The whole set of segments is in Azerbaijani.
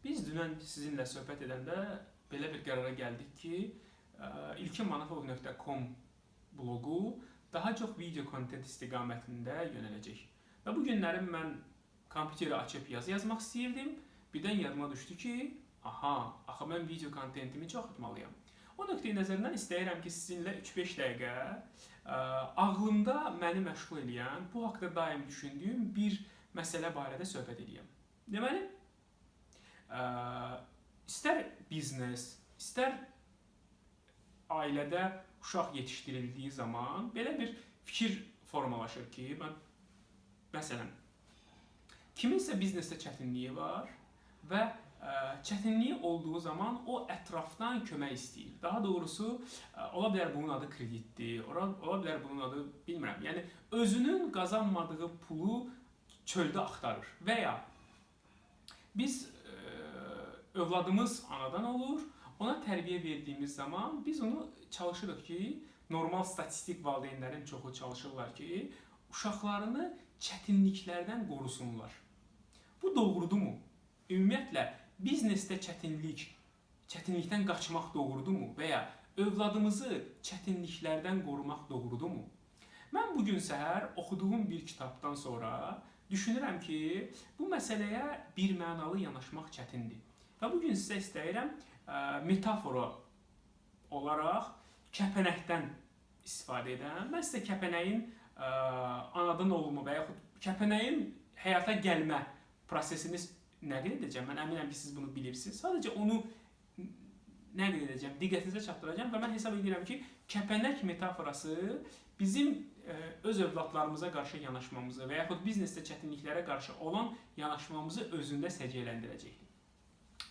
Biz dünən sizinlə söhbət edəndə belə bir qərara gəldik ki, ilkinmanafov.com bloqu daha çox video kontent istiqamətində yönələcək. Və bu günlərim mən kompüteri açıb yazı yazmaq istəyirdim. Birdən yadıma düşdü ki, aha, axı mən video kontentimi çoxaltmalıyam. O nöqteyi nəzərdən istəyirəm ki, sizinlə 3-5 dəqiqə ağlımda məni məşğul eləyən, bu haqda daim düşündüyüm bir məsələ barədə söhbət eləyəm. Deməli, istər biznes, istər ailədə uşaq yetişdirildiyi zaman belə bir fikir formalaşır ki, mən məsələn, kiminsə biznesdə çətinliyi var və çətinliyi olduğu zaman o ətrafdan kömək istəyir. Daha doğrusu, ola bilər bunun adı kreditdir, ola bilər bunun adı bilmirəm. Yəni özünün qazanmadığı pulu çöldə axtarır və ya biz övladımız anadan olur, ona tərbiyə verdiyimiz zaman biz onu çalışırıq ki, normal statistik valideynlərin çoxu çalışırlar ki, uşaqlarını çətinliklərdən qorusunlar. Bu doğrudurmu? Ümumiyyətlə, biznesdə çətinlikdən qaçmaq doğrudurmu? Və ya övladımızı çətinliklərdən qorumaq doğrudurmu? Mən bugün səhər oxuduğum bir kitabdan sonra düşünürəm ki, bu məsələyə bir mənalı yanaşmaq çətindir. Və bugün sizə istəyirəm metafora olaraq kəpənəkdən istifadə edəm. Mən sizə kəpənəyin anadan olma və yaxud kəpənəyin həyata gəlmə prosesini nəql edəcəm. Mən əminəm ki, siz bunu bilirsiniz. Sadəcə onu nəql edəcəm, diqqətinizə çatdıracağam və mən hesab edirəm ki, kəpənək metaforası bizim öz övladlarımıza qarşı yanaşmamızı və yaxud biznesdə çətinliklərə qarşı olan yanaşmamızı özündə səciyyələndirəcəkdir.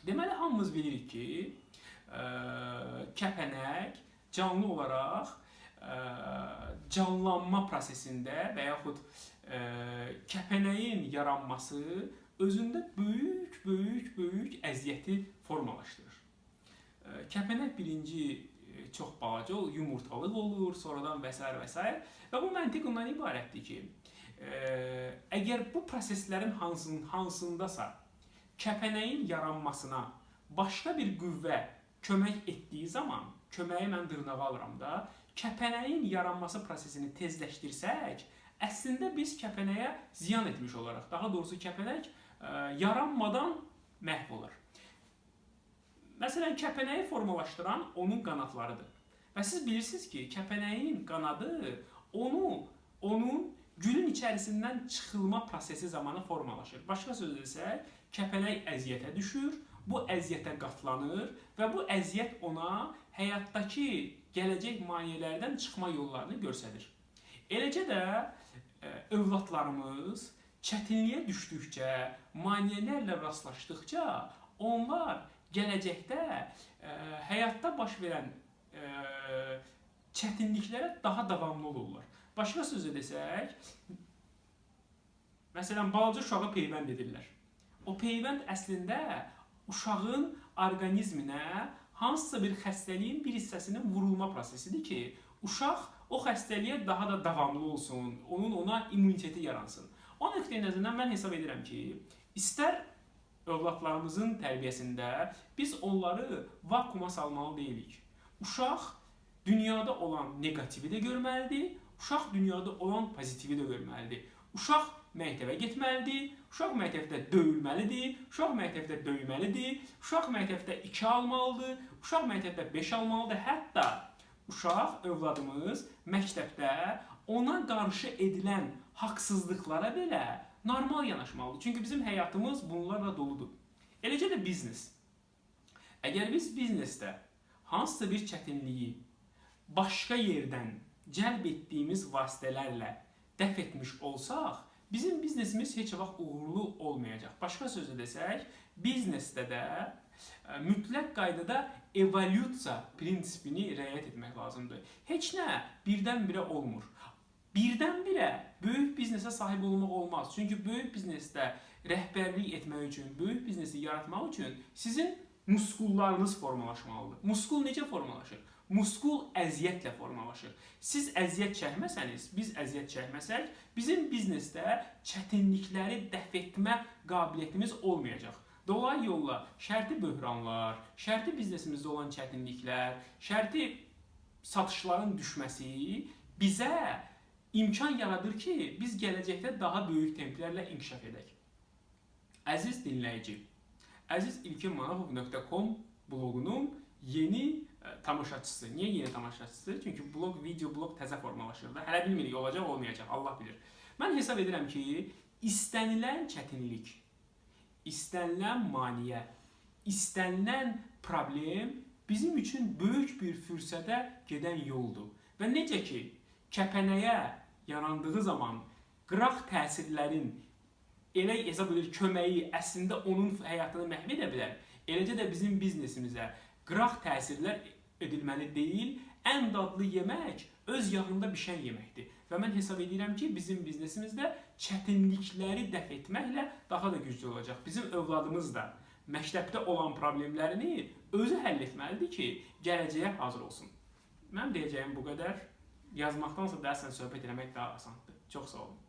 Deməli, hamımız bilirik ki, kəpənək canlı olaraq canlanma prosesində və yaxud kəpənəyin yaranması özündə böyük əziyyəti formalaşdırır. Kəpənək birinci çox balaca olur, yumurtalıq olur, sonradan və s. və s. Və bu məntiq ondan ibarətdir ki, əgər bu proseslərin hansındasa kəpənəyin yaranmasına başqa bir qüvvə kömək etdiyi zaman, köməyi mən dırnağa alıram da, kəpənəyin yaranması prosesini tezləşdirsək, əslində biz kəpənəyə ziyan etmiş olaraq, daha doğrusu kəpənək yaranmadan məhv olar. Məsələn, kəpənəyi formalaşdıran onun qanadlarıdır. Və siz bilirsiniz ki, kəpənəyin qanadı onun gülün içərisindən çıxılma prosesi zamanı formalaşır. Başqa sözlə desək, kəpənək əziyyətə düşür, bu əziyyətə qatlanır və bu əziyyət ona həyatdakı gələcək maneələrdən çıxma yollarını göstərir. Eləcə də övladlarımız çətinliyə düşdükcə, maneələrlə rastlaşdıqca onlar gələcəkdə həyatda baş verən çətinliklərə daha davamlı olurlar. Başqa sözlə desək, məsələn, balaca uşağa peyvənd edirlər. O peyvənd əslində uşağın orqanizminə hansısa bir xəstəliyin bir hissəsinin vurulma prosesidir ki, uşaq o xəstəliyə daha da davamlı olsun, onun ona immuniteti yaransın. O nöqteyi nəzərdən mən hesab edirəm ki, istər övladlarımızın tərbiyəsində biz onları vakuuma salmalı deyilik. Uşaq dünyada olan neqativi də görməlidir, uşaq dünyada olan pozitivi də görməlidir. Uşaq məktəbə getməlidir, uşaq məktəbdə döyülməlidir, uşaq məktəbdə döyməlidir, uşaq məktəbdə 2 almalıdır, uşaq məktəbdə 5 almalıdır. Hətta uşaq, övladımız məktəbdə ona qarşı edilən haqsızlıqlara belə normal yanaşmalıdır. Çünki bizim həyatımız bunlarla doludur. Eləcə də biznes. Əgər biz biznesdə hansısa bir çətinliyi başqa yerdən cəlb etdiyimiz vasitələrlə dəf etmiş olsaq, bizim biznesimiz heç vaxt uğurlu olmayacaq. Başqa sözlə desək, biznesdə də mütləq qaydada evolyusiya prinsipini riayət etmək lazımdır. Heç nə birdən-birə olmur. Birdən-birə böyük biznesə sahib olmaq olmaz. Çünki böyük biznesdə rəhbərlik etmək üçün, böyük biznesi yaratmaq üçün sizin muskullarınız formalaşmalıdır. Muskul necə formalaşır? Muskul əziyyətlə formalaşır. Siz əziyyət çəkməsəniz, biz əziyyət çəkməsək, bizim biznesdə çətinlikləri dəf etmə qabiliyyətimiz olmayacaq. Dolayı yolla şərti böhranlar, şərti biznesimizdə olan çətinliklər, şərti satışların düşməsi bizə imkan yaradır ki, biz gələcəkdə daha böyük templərlə inkişaf edək. Əziz dinləyici, əziz ilkinmanafov.com bloqunun yeni tamaşaçısı. Niyə yeni tamaşaçısı? Çünki bloq, video bloq təzə formalaşır da. Hələ bilmirik olacaq, olmayacaq, Allah bilir. Mən hesab edirəm ki, istənilən çətinlik, istənilən maneə, istənilən problem bizim üçün böyük bir fürsətə gedən yoldur. Və necə ki, kəpənəyə yarandığı zaman qıraq təsirlərin elə hesab edir köməyi əslində onun həyatını məhv edə bilər. Eləcə də bizim biznesimizə qıraq təsirlər edilməli deyil. Ən dadlı yemək öz yağında bişən yeməkdir. Və mən hesab edirəm ki, bizim biznesimizdə çətinlikləri dəf etməklə daha da güclü olacaq. Bizim övladımız da məktəbdə olan problemlərini özü həll etməlidir ki, gələcəyə hazır olsun. Mənim deyəcəyim bu qədər. Yazmaqdansa deyəsən söhbət eləmək daha asandır. Çox sağ olun.